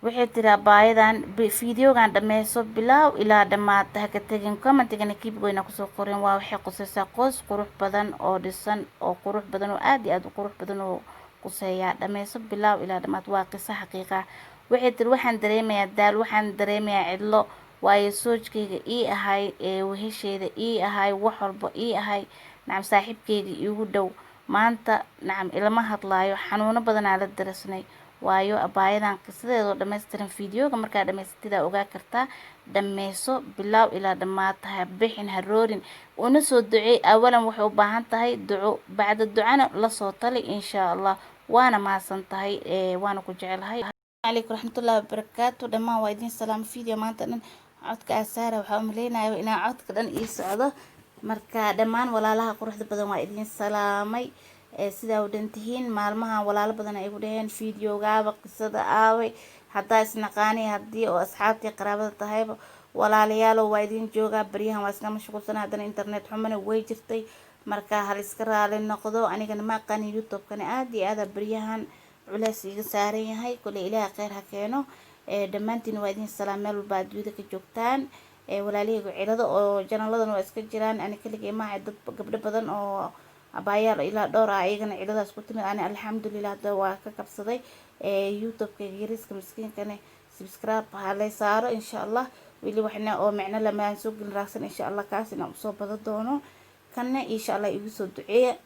Waxay tiri abaayadan, videogan dhameyso bilaaw ilaa dhammaad, ha ka tegin. Commentigana keep going kusoo qorin. Waa waxay qusaysaa qoys qurux badan oo dhisan oo qurux badan oo aad iyo aad u qurux badan oo quseeyaa. Dhameyso bilaaw ilaa dhammaad, waa qiso xaqiiqa. Waxay tiri, waxaan dareemayaa daal, waxaan dareemayaa cidlo, waayo soojkayga ii ahay ee wehesheeda ii ahay, wax walba ii ahay, nacam, saaxiibkayga iigu dhow maanta, nacam, ilama hadlaayo. Xanuuno badanaa la darasnay. Waayo abaayadan qisadeedoo dhammaystiran videoga markaa dhamaysatidaa ogaa kartaa. Dhameyso bilaaw ilaa dhammaad, ha bixin, ha roorin, una soo duceey. Awalan waxay u baahan tahay duco, bacda ducana lasoo tali, insha Allah. Waana mahadsan tahay, waana ku jecelahay. Calaykum raxmatullahi wabarakaatu. Dhammaan waa idin salaam. Video maanta dhan codka asaara, waxaa umaleynaya inaa codka dhan ii socdo. Marka dhammaan walaalaha quruxda badan waa idin salaamay. Sidaa u dhan tihiin? Maalmahan walaalo badan ay igu dhaheen, videogaaba qisada aaway? Haddaa isnaqaani, haddii oo asxaabtii qaraabada tahayba, walaalayaalo, waa idin joogaa. Baryahan waa iska mashquulsana, haddana internet xumana way jirtay. Marka hal iska raali noqdo. Anigana ma aqaani, YouTube-kana aada iyo aada baryahan culeys iga saaran yahay. Koley Ilaaha kheyr ha keeno. Dhammaantiin waa idin salaam meel walba adduunyada ka joogtaan. Walaalahaygu, cilado oo channeladan waa iska jiraan. Ani kaligay maaha, dad gabdho badan oo abaayaal ilaa dhowr ah iyagana ciladaas ku timid. Ani alxamdulilah, hadda waa ka kabsaday. YouTube-kayga yariiska miskiinkane subscribe ha lay saaro, insha Allah. Weli waxna oo micno lamaan soo gelin raagsan, insha Allah kaas inaan usoo bada doono. Kanna insha Allah igu soo duceeya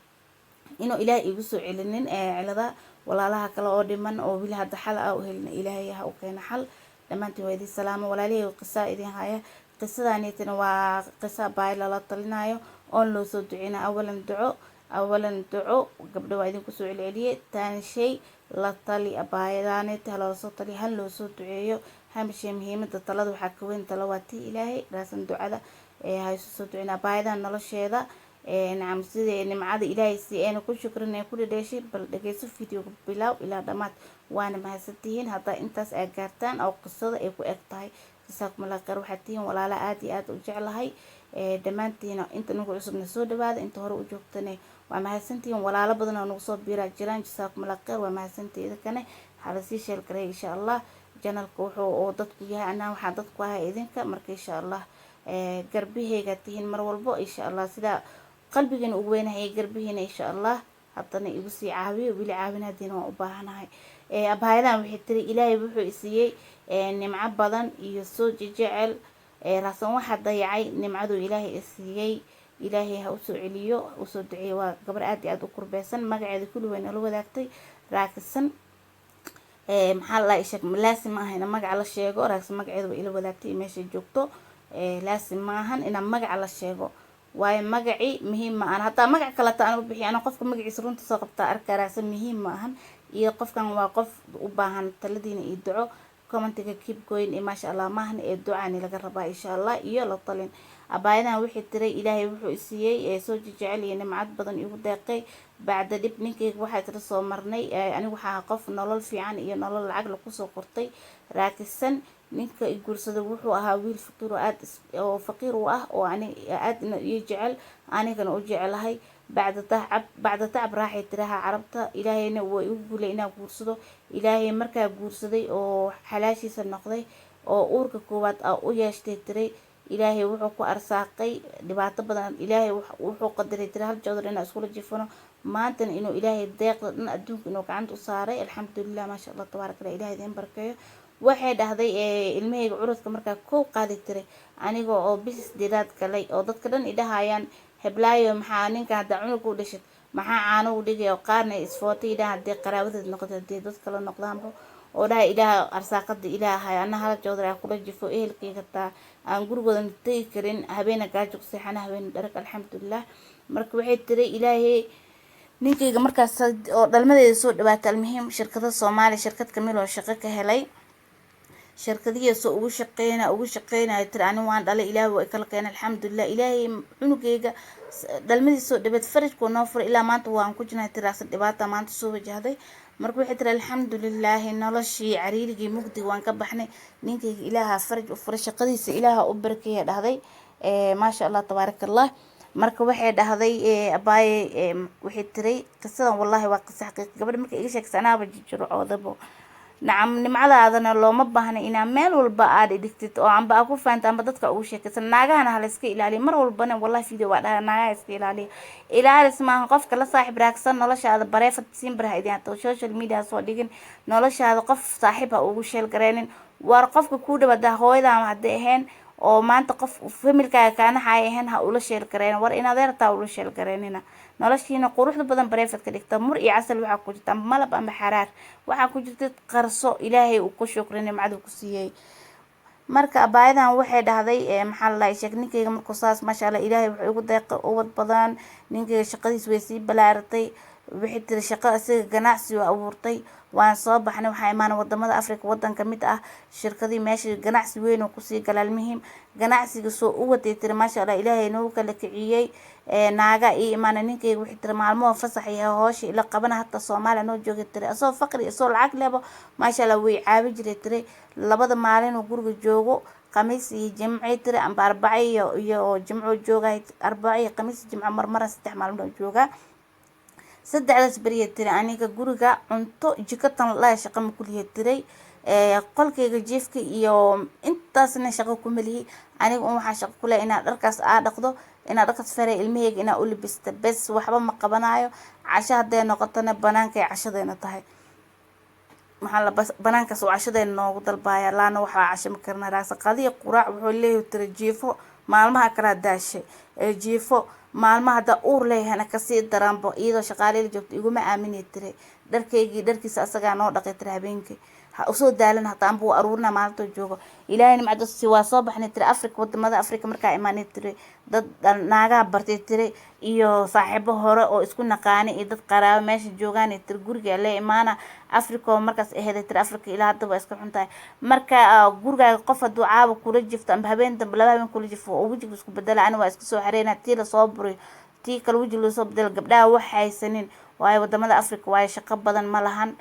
inuu Ilaahay igu soo celinin cilada. Walaalaha kale oo dhiman oo weli hadda xal ah u helin, Ilaahay ha u keeno xal. Dhammaantiin waa idin salaamo. Walaalihii, qisaa idin haya. Qisadaaniitana waa qisa abaay lala talinayo oon loo soo duceyna. Awalan duco, awalan duco, gabdho waa idinku soo celceliyey. Taani shay la tali abaayadaanita, haloola soo taliyo, hal loo soo duceeyo. Hamishe muhiimada talada waxaa ka weyn talo waa tii Ilaahay raasan. Ducada ha isu soo duceyna. Abaayadan nolosheeda, nacam, sidii nimcada Ilaahay si ayna ku shukrin ee ku dhadheeshay. Bal dhageyso videoga bilaaw ilaa dhammaad. Waana mahadsantihiin haddaa intaas aad gaartaan oo qisada ay ku eg tahay. Jasaakumullah khayr. Waxaad tihiin walaala aad iyo aad u jeclahay dhammaantiina. Inta nagu cusubna soo dhawaada, inta hore u joogtane waa mahadsantihiin. Walaalo badan oo nagu soo biiraa jiraan. Jasaakumullah khayr, waa mahadsantihiin idinkane. Waxaa lasii share garay, insha Allah. Channelka wuxuu oo dadku yahay, anaa waxaan dadku ahay idinka. Marka insha Allah garbaheyga tihiin mar walbo, insha Allah. Sidaa qalbigiina ugu weynahay garbihiina, insha Allah haddana igu sii caawiyo. Weli caawinaadiina waan u baahanahay. Abaayadan waxay tiri, Ilaahay wuxuu isiiyey nimco badan iyo soo jejecel raasan. Waxaa dayacay nimcaduu Ilaahay isiiyey. Ilaahay ha usoo celiyo, usoo duceeyo. Waa gabar aad iyo aad u kurbeysan. Magaceeda kulli way nala wadaagtay. Raakisan, maxaa la sheeg, laasim ma aha ina magaca la sheego. Raagsan magaceeda way ila wadaagtay, meeshay joogto. Laasim ma ahan inaa magaca la sheego, waayo magaci muhiim ma ahan. Hataa magac kaleta aan u bixiy, ana qofka magaciisa runta soo qabtaa arkaa. Raagsan muhiim ma ahan iyo qofkan waa qof u baahan taladiina iyo duco. Commentiga keep going iyo maasha Allah maahan ee ducaani laga rabaa, insha Allah, iyo la talin. Abaayadan waxay tiray, Ilaahay wuxuu isiiyey ee soo jecel iyo nimcad badan igu deeqay bacda dhib. Ninkayga waxaa tira soo marnay. Anigu waxaa qof nolol fiican iyo nolol lacag lagu soo qortay. Raakisan ninka i guursada wuxuu ahaa wiil faqiir oo aad oo faqiir u ah oo ani aadna ii jecel, anigana u jecelahay. Bacda tacab, bacda tacab, raaxay tiraha Carabta. Ilaahayna waa igu guulay inaan guursado. Ilaahay markaa guursaday oo xalaashiisa noqday oo uurka koowaad a u yeeshtay, tiray, Ilaahay wuxuu ku arsaaqay dhibaato badan. Ilaahay wuxuu qadaray, tiri, hal joodar inaan iskula jifano. Maantana inuu Ilaahay deeqda dhan adduunka inuu gacanta u saaray. Alxamdulilah, maasha Allah, tabaaraka Allah, Ilahay idin barkeeyo. Waxay dhahday, ilmahayga curudka markaa kow qaadi tiray, aniga oo bisis sideedaad galay oo dadka dhan idhahayaan, "Heblaayo, maxaa ninka haddaa cunuga u dhashid maxaa caano u dhigay?" Oo qaarna isfootay idhaha, haddii qaraabadeed noqoto, haddii dad kale noqdaanba, oo dhahay, "Ilaah arsaaqada Ilaahay, ana hala joodar aan kula jifo, ehelkayga taa aan gurigoodan tegi karin, habeena gaajo ku seexana, habeena dharag." Alxamdulilah. Marka waxay tiri, Ilaahay ninkayga markaas oo dhalmadeeda soo dhawaatay, almuhiim, shirkada Soomaaliya shirkad kamid oo shaqo ka helay. Shirkadihiisoo ugu shaqeyna, ugu shaqeynaya, tiri, ani waan dhalay, Ilaahay waa kala keenay, alxamdulilah. Ilaahay cunugayga dhalmadiisa soo dhaweed, farajkuu noo furay. Ilaa maanta waan ku jirnay, tiraasa dhibaata maanta soo wajahday. Marka waxay tiri, alxamdulilaahi, noloshii cariirigii mugdiga waan ka baxnay. Ninkayga Ilaaha faraj u furay, shaqadiisa Ilaaha u barakeeya, dhahday. Maasha Allah, tabaaraka Allah. Marka waxay dhahday abaaye, waxay tiray, qisadan wallahi waa qisa xaqiiqi. Gabadha marka iga sheegsa, anaaba jirjirocoodabo. Nacam, nimcadaadana looma baahna inaa meel walba aad dhigtid oo amba aa ku faanta amba dadka ugu sheekaysan. Naagahana hala iska ilaaliyo mar walbana. Wallahi video waa dhaha, naagaha iska ilaaliya. Ilaalis maaha qofka la saaxiib raagsan. Noloshaada private simbar ha idin hato, social media soo dhigin. Noloshaada qof saaxiib ha ugu sheelgareynin. Waar qofka kuu dhawaada, hooyadan hadday ahayn oo maanta qof familkaaga kaanaxay ahayn, ha ula sheelgareynin. War in adeertaa ula sheelgareynina. Noloshiina quruxda badan private ka dhigta. Mur iyo casal waxaa ku jirta, amba malab amba xaraar waxaa ku jirta, qarso. Ilaahay uu ku shukri nimcadu ku siiyey. Marka abaayadan waxay dhahday, maxaa la dhahay, sheeg ninkayga markuu saas, maasha Allah, Ilaahay wuxuu igu deeqay ubad badan. Ninkayga shaqadiis way sii balaaratay. Waxay tiri shaqo isaga ganacsi u abuurtay. Waan soo baxnay, waxaa imaanay wadamada Africa, wadan kamid ah. Shirkadii meesha ganacsi weyn oo kusii galay. Almuhim, ganacsiga soo u watay, tiri maasha Allah, Ilaahay nagu kala kiciyey. Naaga ii imaanay. Ninkayga waxay tiri maalmoho fasax yahay, hoosha ila qabana. Hataa Soomaaliya noo joogay, tiri asoo faqri, asoo lacag lebo, maasha Allah, way caawi jiray. Tiri labada maalin uu guriga joogo, Khamiis iyo Jimcay, tiri amba Arbaco iyo Jimco joogay, Arbaco iyo Khamiis, Jimco, marmara 3 maalmood oo joogaa. Saddexdaas beriya, tiri aniga guriga cunto jikatan laha shaqa ma kuliya, tiray qolkayga jiifka iyo intaasna shaqo kuma lihi. Aniga un waxaa shaqo kule inaad dharkaas aa dhaqdo, inaad dharkaas faray, ilmahayga inaa u libista, bes. Waxba ma qabanayo. Casho hadday noqotona, banaankay cashadeena tahay. Maxaa la banaankaas oo cashadeena noogu dalbaaya laana waxaa casho ma karna raasa qadiya quraac. Wuxuu leeyahay, tiri jiifo maalmaha kalaa daashay ee jiifo maalmaha haddaa uur leeyahana kasii daranbo. Iyadoo shaqaaleyla joogto iguma aaminay, tiri dharkaygii dharkiisa asagaa noo dhaqay, tiri habeenkii ha usoo daalan hataa anbuu aruurina maalintoo joogo. Ilaahay nimcada si waa soo baxnay, tiri Africa, wadamada Africa markaa imaanay, tiri dad naagaha bartay, tiri iyo saaxiibo hore oo isku naqaanay iyo dad qaraabo meesha joogaan, tiri guriga la imaana. Africa oo markaas aheeday, tiri Africa ilaa hadda waa iska xun tahay. Marka gurigaaga qof hadduu caawa kula jifto amba habeen dambe laba habeen kula jifo oo wejiga isku bedela, ani waa iska soo xareyna. Tii lasoo buriyo, tii kale wejiga lasoo bedela. Gabdhaha wax haysanin waayo wadamada Africa, waayo shaqo badan ma lahan,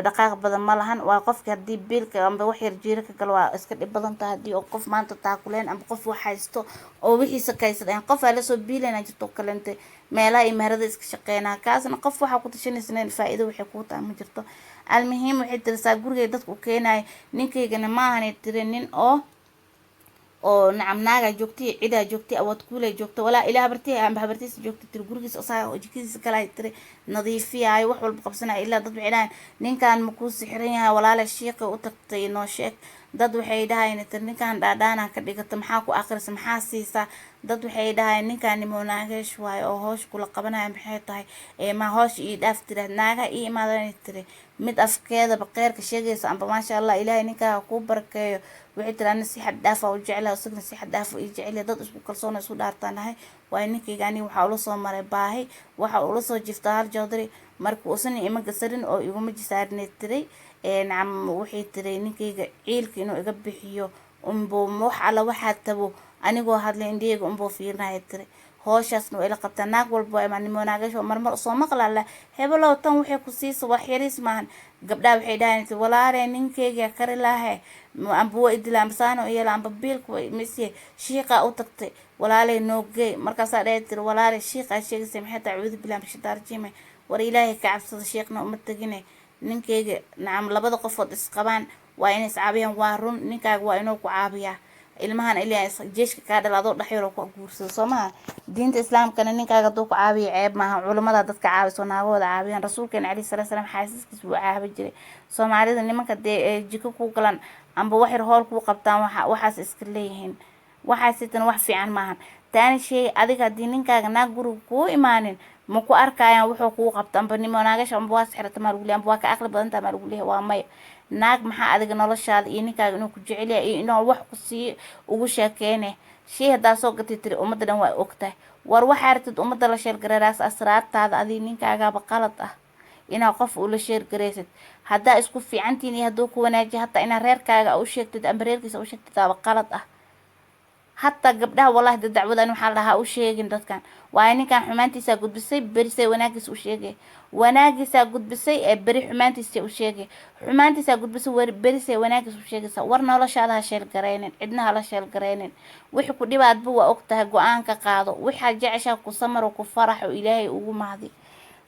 dhaqaaq badan ma lahan. Waa qofki haddii biilka amba wax yar jiiro ka galo, waa iska dhib badan tahay. Haddii oo qof maanta taakuleen amba qof wax haysto oo wixiisa kaysad, qof aa lasoo biilayna jirto kalente, meelaha iyo meherada iska shaqeynaa, kaasna qof waxaa ku tashanaysa faa-iido waxay kuu tahay ma jirto. Almuhiim, waxay tiri saa gurigay dadka u keenaya. Ninkaygana maahanay, tiri nin oo nacam naagaa joogtay, cidaa joogtay, awood kuulay joogta, walaa ilaa habartii amba habartiisa joogtay. Tiri gurigiisa asaga jikadiisa galay, tiri nadiifiyaayo, wax walba qabsanaya. Ilaa dad waxay dhahayn, ninkan makuu sixiran yahay? Walaala shiiqi u tagtay noo sheeg. Dad waxay dhahayn, tiri ninkan dhaadhaana ka dhigata, maxaa ku aqrisa, maxaa siisaa? Dad waxay dhahayn, ninkan nimonaageesh waayo oo hoosh kula qabanaya, maxay tahay ee ma hoosh ii dhaaf? Tira naagaha ii imaadan, tiri mid afkeedaba kheyrka sheegaysa amba maasha Allah, Ilaahay ninkaa kuu barakeeyo. Waxay tiri ana si xad dhaaf aa u jeclahay, isagana si xad dhaaf ii jecel. Dad isku kalsoon isku dhaartaan nahay. Waayo ninkayga aniga waxaa ula soo maray baahi, waxa ula soo jiftaa hal joodari marka uusan ima gasarin oo iguma jisaarinay, tiray. Nacam, waxay tiri ninkayga ciilka inuu iga bixiyo unbuu wax alla waxaa tabo anigoo hadlay indhahayga unbuu fiirinaya, tiri hooshaasna waa ila qabtaa. Naag walba waa imaan nimonaagasho marmar soo maqlaala, hebelow tan waxay ku siisa wax yariis maahan. Gabdhaha waxay dhahayn, walaale ninkayga kari lahe amba waa idila amba saano yeela amba biilka mise shiiqaa u tagtay, walaaley noogey. Markaasaa dhahay, tiri walaale shiiqaa sheegaysa maxay tahay? Cuudu bilah mashitaarjime. War Ilaahay ka cabsada, shiiqna uma tegine. Ninkayga nacam, labada qofood isqabaan waa inay iscaabiyaan. Waa run, ninkaaga waa inuu ku caabiyaa. Ilmahan ilaa jeeshka kaa dhala adoo dhexyar ku guursado, soo maha? Diinta Islaamkana ninkaaga hadduu ku caabiyo ceeb maaha. Culamada dadka caawiso, naagahooda caabiyaan. Rasuulkeena calayhi salaatu salaam xaasaskiisa wuu caabi jiray. Soomaalida nimanka dee ee jiko ku galan amba wax yar hool kuu qabtaan, waxa waxaas iska leeyihiin, waxaasitan wax fiican maahan. Taani shay adiga haddii ninkaaga naag guriga kuu imaanin, ma ku arkayaan wuxuu kuu qabto amba nimo naagasha amba waa sixirata maa lagu leeyahay amba waa ka aqli badantaa maa lagu leeyahay? Waa maya. Naag maxaa adiga noloshaada iyo ninkaaga inuu ku jecel yahay iyo inuu wax ku siiyo ugu sheekeyne? Shay haddaa soo gatay, tiri ummadda dhan waa ogtahay. War waxaa rabtid ummadda la sheergareeraas asraartaada adiga ninkaagaaba qalad ah inaa qof ula sheergaraysid. Haddaa isku fiicantihiin iyo hadduu ku wanaajiyo, hataa inaa reerkaaga u sheegtid amba reerkiisa u sheegtid aaba qalad ah. Hataa gabdhaha wallahi da dacwadan waxaa la dhahaa u sheegin dadkan, waayo ninkan xumaantiisaa gudbisay, berisay wanaagiisa u sheegay. Wanaagiisaa gudbisay ee beri xumaantiisa u sheegay. Xumaantiisaa gudbisay, berisay wanaagiisa u sheegaysa. War noloshaada ha sheelgaraynin, cidna hala sheelgaraynin. Wixii ku dhibaadba waa ogtahay, go-aan ka qaado. Waxaa jeceshaa ku samar oo ku farax oo Ilaahay ugu mahdi.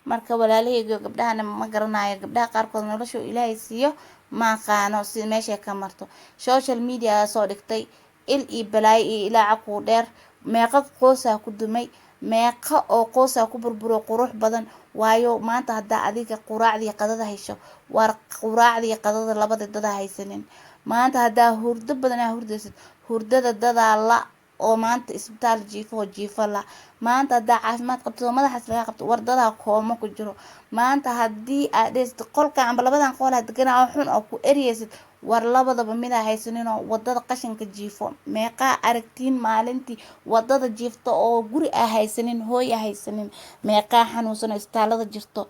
Marka walaalahayga gabdhahana ma garanayo, gabdhaha qaarkood nolosha Ilaahay siiyo. Ma aqaano si meeshay ka marto. Social media soo dhigtay il iyo balaayo iyo ilaaca kuu dheer. Meeqa qoosaa ku dumay, meeqa oo qoosaa ku burburo qurux badan. Waayo, maanta haddaa adiga quraacdii qadada hesho, waar quraacdii qadada labada dadaa haysanin. Maanta haddaa hurdo badan aa hurdaysid, hurdada dadaa la oo maanta isbitaal jiifo oo jiifo la. Maanta haddaa caafimaad qabto oo madaxaas laga qabto, war dadaa kooma ku jiro. Maanta haddii aad dhehaysid qolka amba labadan qool aa deganaa oo xun oo ku eriyaysid, war labadaba midaa haysaninoo wadada qashinka jiifo. Meeqaa aragtiin maalintii wadada jiifto oo guri aa haysanin, hooy aa haysanin? Meeqaa xanuunsan oo isbitaalada jirto?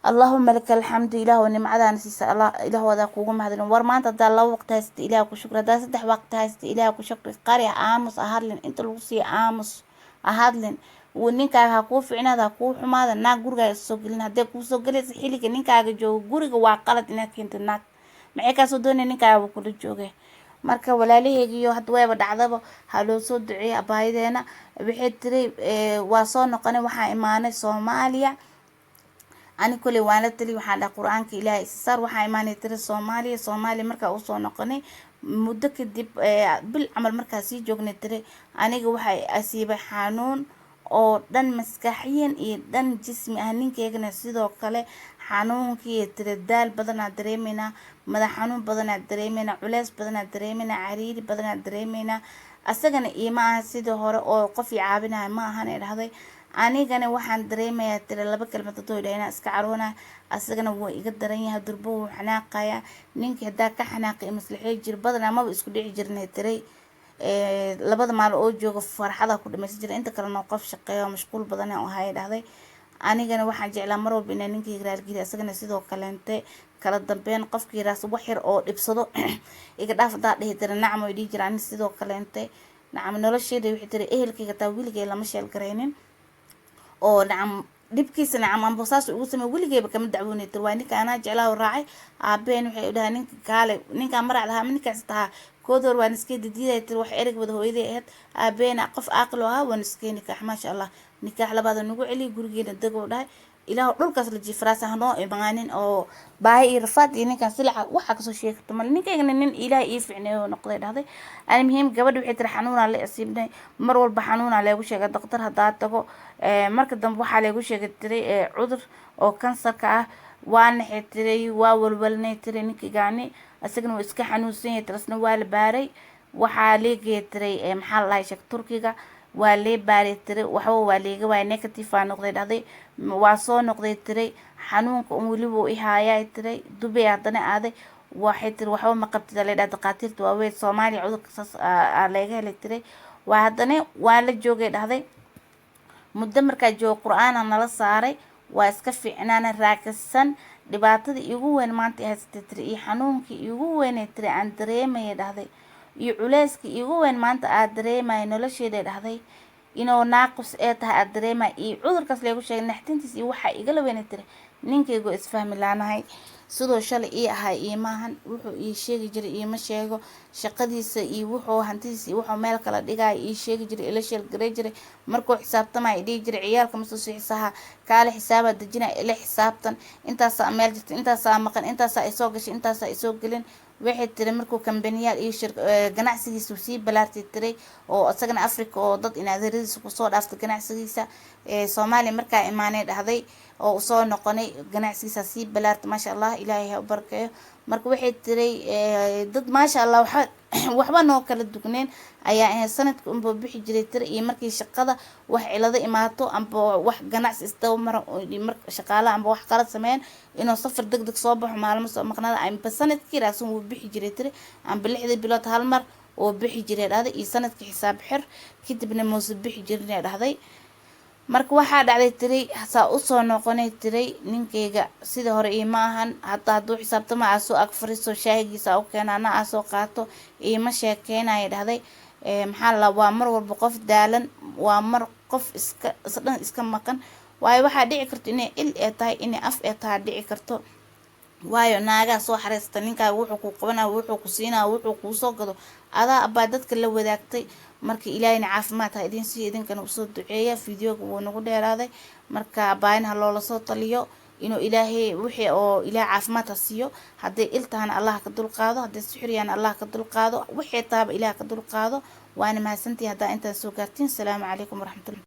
Allahuma laka alxamdu. Ilaah nimcadaana siisa, Allah, ilaah wadaa kuugu mahadin. War maanta haddaa laba waqti haysata, ilaah ku shukri. Haddaa saddex waqti haysata, ilaah ku shukri. Qari, aamus, ahadlin inta lagu siiya, aamus, ahadlin. Ninkaaga ha kuu ficnaada, ha kuu xumaada, naag gurigaaga soo gelin. Hadday kuu soo gelaysa xilliga ninkaaga joogo guriga, waa qalad inaad keentid naag. Maxay kaasoo doonaya? Ninkaaga kula jooge. Marka walaalaheygiyo, hadda wayba dhacdaba, ha loo soo duceeyay abaayadeena. Waxay tiri, waa soo noqonay, waxaa imaanay Soomaaliya. Ani koley waan la tali, waxaan dhahay Qur-aanka Ilaahay isa saar. Waxaa imaanay tiri Soomaaliya. Soomaaliya markaa usoo noqonay muddo kadib, bil camal markaa sii joognay, tiri aniga waxay asiibay xanuun oo dhan maskaxiyan iyo dhan jismi ah. Ninkeygana sidoo kale xanuunkii, tiri, daal badanaa dareemeynaa, madax xanuun badanaa dareemeynaa, culeys badanaa dareemeynaa, cariiri badanaa dareemeynaa. Asagana iima aha sidii hore oo qof i caabinaya ma ahan, ay dhahday. Anigana waxaan dareemayaa, tiri, laba kelmad haduu dhahay inaan iska caroona, asagana wuu iga daran yahay, durbo wuu xanaaqayaa. Ninkii haddaa ka xanaaqay maslaxey jir badanaa maba isku dhici jirnay, tiray. Labada maalin oo jooga farxada ku dhamaysan jira, inta kalena qof shaqeeyo mashquul badan oo ahay, dhahday. Anigana waxaan jeclaa mar walba inaan ninkayga raalgeliyo, asagana sidoo kaleente. Kala dambeyn qofkii raas wax yar oo dhibsado, iga dhaaf hadaa dhihi tira, nacam way dhihi jira. Ani sidoo kaleente, nacam, nolosheeda, waxay tiri, ehelkayga taa weligay lama sheelgaraynin oo nacam dhibkiisa, nacam, amba saas ugu samey, weligeyba kama dacwoonay, tiri. Waa ninka anaa jeclaa oo raacay. Aabaheen waxay dhahaa, ninka kaale, ninkaa marac lahaa ma ninkaas tahaa kood hor waan iska didiiday, tiri. Wax ereg wada hooyaday ahayd. Aabaheena qof aaqil oo ahaa, waan iskee nikaax, maasha Allah, nikaax labaada nagu celiyay, gurigeena dego dhahay. Ilaah dhulkaas la jiifraas hanoo imaanin oo baahi iyo rafaad iyo ninkan silaca waxaa kasoo sheegi karta male. Ninkaygana nin Ilaah ii ficneeyo noqday, dhahday. Almuhiim, gabadha waxay tiri, xanuunaa la asiibnay, mar walba xanuunaa leegu sheegay. Daktar haddaa tago, marka dambe waxaa leegu sheegay, tiri, cudur oo kansarka ah. Waa naxay, tiray, waa walwalnay, tiri. Ninkaygaani isagana waa iska xanuunsan yahay, tirasna waa la baaray. Waxaa leegaya, tiray, maxaa la dhahay, sheeg, Turkiga waa lee baaray, tiray. Waxba waa leega waaya, negative aa noqday, dhahday. Waa soo noqday, tiray, xanuunka un weliba u ihaayaa, tiray. Dubay haddana aaday. Waxay tiri, waxba ma qabtid aa leedhahay dhakhaatiirta waaweyn. Soomaaliya cudurka saas aa leega helay, tiray. Waa haddana waa la joogay, dhahday. Muddo markaa joogo, Qur-aana nala saaray, waa iska fiicnaana raakasan. Dhibaatada iigu weyn maanta i haysatay, tiri, iyo xanuunkii iigu weynay, tiri, aan dareemaya, dhahday, iyo culeyskii iigu weyn maanta aad dareemaya nolosheeda, dhahday, inuu naaqus ee tahay aad dareemaya, iyo cudurkaas leegu sheegay naxtintiis, iyo waxaa igala weynay, tiri, ninkaygu isfahmi laanahay. Sidoo shalay ii ahay iimaahan, wuxuu ii sheegi jiray iima sheego. Shaqadiisa iyo wuxuu hantidiisa iyo wuxuu meel kala dhigaya ii sheegi jiray, ila sheelgaray jiray. Markuu xisaabtamaya dhihi jiray, ciyaalka masoo xisaha kaale, xisaabaa dejina, ila xisaabtan, intaasaa meel jirta, intaasaa maqan, intaasaa isoo gashay, intaasaa isoo gelin. Waxay tiri, markuu kambaniyaal iyo shir ganacsigiisa sii balaartay, tiray, oo isagana Africa oo dad inadeeradiisa kusoo dhaaftay ganacsigiisa. Soomaaliya markaa imaanay, dhahday, oo usoo noqonay, ganacsigiisa sii balaartay, maasha Allah, Ilaahay ha u barakeeyo. Marka waxay tiray, dad maasha Allah waxba noo kala dugneen ayaa ahayd. Sanadka unba bixi jiray, tiri, iyo markii shaqada wax cilado imaato amba wax ganacsi isdaba mara, mar shaqaalaha amba wax qalad sameeyaan, inuu safar deg deg soo baxo, maalmo soo maqnaada, amba sanadkii raasun wuu bixi jiray, tiri, amba 6dii bilood hal mar oo bixi jiray, dhahday, iyo sanadkii xisaab xir kadibna muuse bixi jirin, dhahday. Marka waxaa dhacday, tiray, saa usoo noqonay, tiray, ninkayga sida hore iima ahan. Hataa hadduu xisaabtama aa soo ag fariiso, shaahigiisa u keena, ana aa soo qaato, iima sheekeynaya, dhahday. Maxaa la, waa mar walba qof daalan, waa mar qof iska isdhan iska maqan. Waayo, waxaa dhici karto inay il ee tahay, inay af ee tahay dhici karto. Waayo, naagaa soo xareysta ninkaaga, wuxuu ku qabanaya, wuxuu ku siinaya, wuxuu kuusoo gado, adaa abaa dadka la wadaagtay. Marka Ilaahayna caafimaad ha idiin siiyo, idinkana usoo duceeya. Videoga wuu nagu dheeraaday. Marka abaayina ha loola soo taliyo. Inuu Ilaahay wixii oo Ilaah caafimaad ha siiyo. Hadday il tahana, Allah ka dulqaado. Hadday sixir yahana, Allah ka dulqaado. Wixii tahaba, Ilaah ka dulqaado. Waana mahadsantihi haddaa intaan soo gaartiin. Asalaamu calaykum waraxmatullah.